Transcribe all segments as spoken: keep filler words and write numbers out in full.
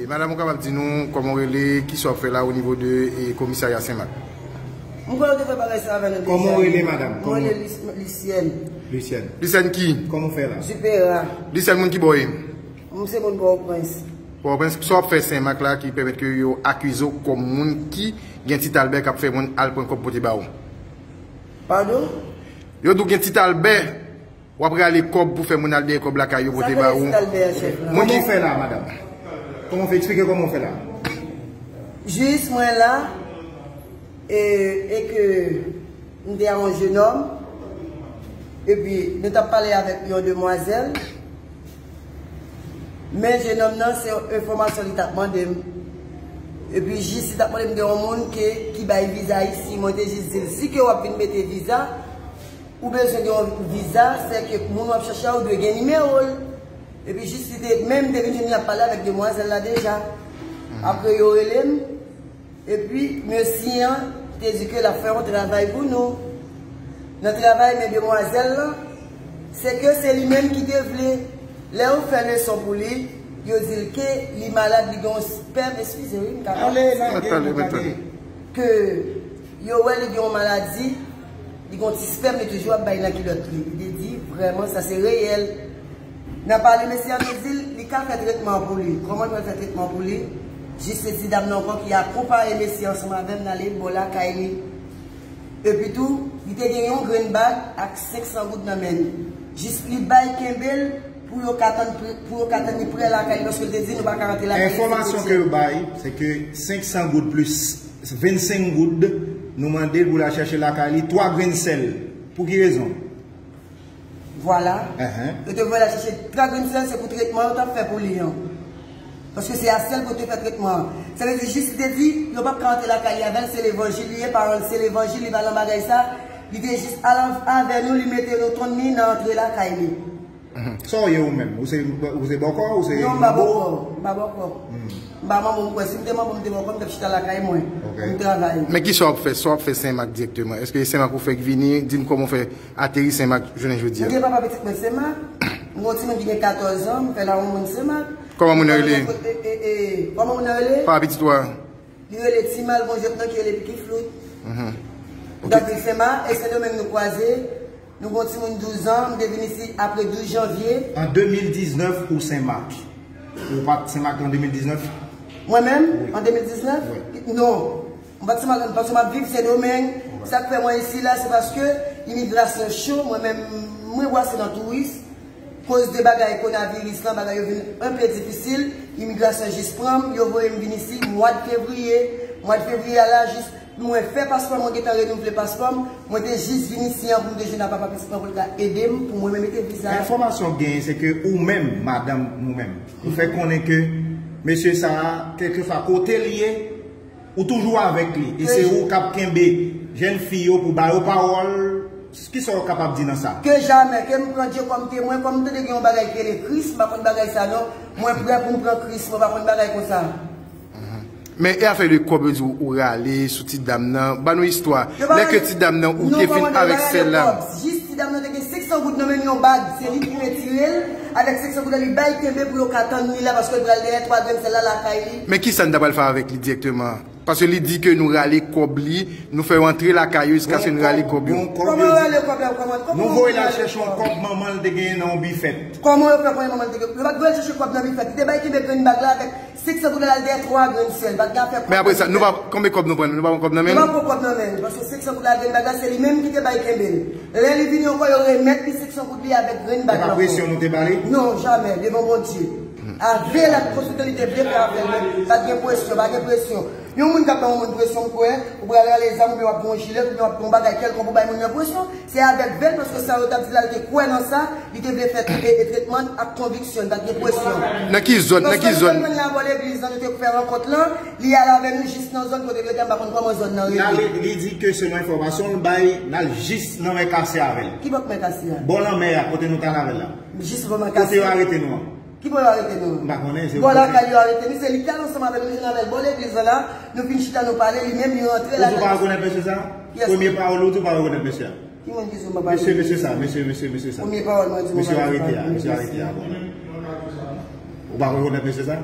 E madanm, ou kapab di nou kòman w rele, kisa w ap fè la o nivo de e, komisarya Senmak? M kwè yo te fè bagay sa avè nou deja. Kòman w rele, madanm? Mwen rele Lis- Lisyèn. Lisyèn. Lisyèn ki? Kòman w fè la? Jupera. Lisyèn, moun ki bò w ye? M se moun Pòtoprens. Pòtoprens, sa w ap fè Senmak la ki pèmèt ke yo akize w kòm moun ki gen Ti Albè k ap fè moun al pran kòb pote ba w? Padon? Yo di w gen Ti Albè. W ap rale kòb pou fè moun al dèyè kòb lakay yo pote ba ou. Sa fè Ti Albè a, chèf la. Kòman w fè la, madanm? Kòman w fè? Eksplike kòman w fè la. Jis mwen la, e, e ke m te a yon jenòm, epi nou t ap pale avèk yon demwazèl, men jenòm nan se yon enfòmasyon li t ap mande m. Epi jis li t ap mande m de yon moun ke, ki bay viza isi, mwen te jis di l, si ke w ap vin mete viza, ou bezwen gen yon viza, sèke moun w ap chache a, ou dwe gen nimewo l. Epi jis li te, menm te vin jwenn li ap pale avèk demwazèl la deja. Apre yo rele m, epi mesye an te di ke l ap fè yon travay pou nou. Nan travay men demwazèl lan, sèke se li menm ki te vle. Lè yo fè leson pou li, yo di l ke li malad, li gen yon spèm, eskize wi, m ka pale. Ale, lage, lage. Ke yo wè li gen yon maladi, li gen yon ti spèm, li toujou ap bay nan kilòt li. Li te di, vrèman, sa se reyèl. Nan pale mesye an, te di l, li ka fè tretman an pou li. Kòman l pral fè tretman an pou li? Jis se ti dam nan ankò ki akonpaye mesye ansanm avè m, n ale bò lakay li. Epi tou, li te gen yon grenn bag ak senk san goud nan men l. Jis li bay kenbe l pou yo ka tann pre- pou yo ka tann li prè lakay li, paske l te di nou pa ka rantre lakay li. Enfòmasyon ke yo bay, se ke senk san goud plis vennsenk goud, nou mande l pou l al chèche lakay li twa grenn sèl. Pou ki rezon? Vwala. Yo te voye l al chèche twa grenn sèl, se pou tretman yo t ap fè pou li an. Paske se a sèl pou yo te fè tretman an. Sa vle di, jis li te di, yo p ap ka rantre lakay li avè l, se levanjil li ye, paran l se levanjil, li pa nan bagay sa. Li te jis al avè nou, li mete nou tonn li nan antre lakay li. Sa w ye ou menm? Ou se, ou se bòkò? Ou se manbo? Non, m pa bòkò. M pa bòkò. M pa manbo, m kwè si m te manbo, m te bòkò, m t ap chita lakay mwen. Ok. M travay. Men kisa w ap fè? Sa w ap fè Senmak dirèkteman? Èske Senmak ou fèk vini? Di m kòman w fè ateri Senmak jounen jodi a. M gen papa pitit mwen Senmak. M gen yon timoun ki gen katòz an, m fè la yon moun Senmak. Kòman moun nan rele? E, e, e, kòman moun nan rele? Papa pitit ou a? Li rele Timal, gon jèt nan ki rele Piki Flout. Nan vil Senmak, e Sendomeng nou kwaze. Nou gon timoun douz an, m te vin isi apre douz janvye. An de mil diznèf ou Senmak? Ou pa t Senmak an de mil diznèf? Mwen menm, an de mil diznèf? Non. Mwen pa t Senmak, paske m ap viv Sendomeng. Sa k fè mwen isi la, se paske imigrasyon cho, mwen menm, mwen bwase nan touris. Koz de bagay konaviris lan, bagay yo vin enpe difisil, imigrasyon jis pran m, yo voye m vin isi mwad fevriye. Mwad fevriye a la, jis mwen fè paspò, mwen gentan renouvle paspò m, mwen te jis vin isi an pou m te jwenn a papa pitit mwen pou l ka ede m, pou mwen menm mete viza. Enfòmasyon k genyen, se ke ou menm, madanm nou menm, ou fè konnen ke mesye sa a, kèlkeswa kote l ye, ou toujou avèk li, e se ou k ap kenbe jèn fi yo pou ba yo pawòl. Kisa w kapab di nan sa? Ke jamè, ke m pran Dye kòm temwen, kòm m tande gen yon bagay ki rele Kris, m pa konn bagay sa non. Mwen prè pou m pran Kris, mwen pa konn bagay konsa. Men e afè de kòb yo di w ou rale sou ti dam nan, ban nou istwa. Lè ke ti dam nan ou te fin avèk sèl la. Jis ti dam nan te gen senk san goud nan men l, yon bag, se li ki retire l, avèk senk san goud la li bay kenbe pou yo ka tann li la, paske l pral dèyè twa grenn sèl la lakay li. Men kisa n ta pral fè avèk li dirèkteman? Paske li di ke nou rale kòb li, nou fè yo antre lakay yo jiskaske nou rale kòb yo. Kòman yo rale kòb la, kòman, kòman yo rale kòb? Nou voye l al chèche yon kòb manman l te genyen nan yon bifèt. Kòman yo fè konnen manman l te genyen? Yo pa t voye l chèche kòb nan bifèt. Li te bay kenbe grenn bag la avèk senk san goud la, l al dèyè twa grenn sèl. Pa t gen afè kòb nan bifèt. Men apre sa, nou pa, konbyen kòb nou pran? Nou pa pran kòb nan men l? Nou pa pran kòb nan men l, paske senk san goud la, grenn bag la, se li menm ki te bay kenbe l. Lè li vini ankò, yo remèt li senk san goud li avèk grenn bag la ankò. E pa presyon nou te ba li? Non, jamè, devan Bondye. Avè l ak konsitan li te vle fè avè l, men pa t gen presyon, pa gen presyon. Yon moun k ap ba yon moun presyon, m kwè, ou pral rale zam oubyen w ap gen yon jilèt oubyen w ap gen yon bagay kèlkonk pou bay moun nan presyon, se avèk vèl, paske sa yo t ap di la, l te kwè nan sa, li te vle fè e, e tretman ak konviksyon, li pa t gen presyon. Nan ki zòn, nan ki zòn? Paske nou jwenn la bò legliz lan, nou te fè rankont lan, li al avè nou jis nan zòn kote l rete, m pa konn kòman zòn nan rele. Li di ke selon enfòmasyon l bay, l al jis nan Mè Kase avè l. Ki bò k Mè Kase a? Bò lanmè a, kote nou t al avè l la. Jis bò Mè Kase. Kote yo arete nou an? Ki bò yo arete nou an? M pa konnen, se ou ki konnen. Bò lakay yo arete nou, se li k t al ansanm avè nou, nou jwenn avè l bò legliz lan la, nou fin chita, nou pale, li menm li rantre lakay li. Ou tou pa rekonèt mesye sa? Kiyès? Premye pawòl ou tou pa rekonèt mesye a? Ki moun ki di w m pa pale? Mesye, mesye sa, mesye, mesye, mesye sa. Premye pawòl mwen di w m pa pale. Mesye yo arete a, mesye yo arete a, bon. Ou pa rekonèt mesye sa?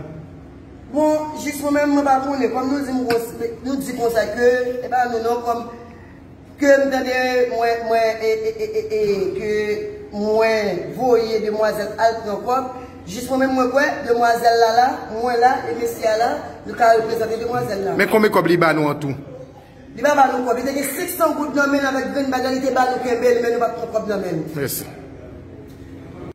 Bon, jis mwen menm, mwen pa konnen. Kòm nou di m kons- nou di konsa ke, e pa nou non, kòm ke m tande mwen, mwen, e, e, e, e, e, ke mwen voye demwazèl al pran kòb, jis mwen menm mwen kwè, demwazèl la la, mwen la, e mesye a la, nou ka reprezante demwazèl la. Men konbyen kòb li ba nou an tou? Li pa ba nou kòb, li te gen senk san goud nan men l avèk grenn bagay, li te ba nou kenbe l, men nou pa t pran kòb nan men l. Mèsi.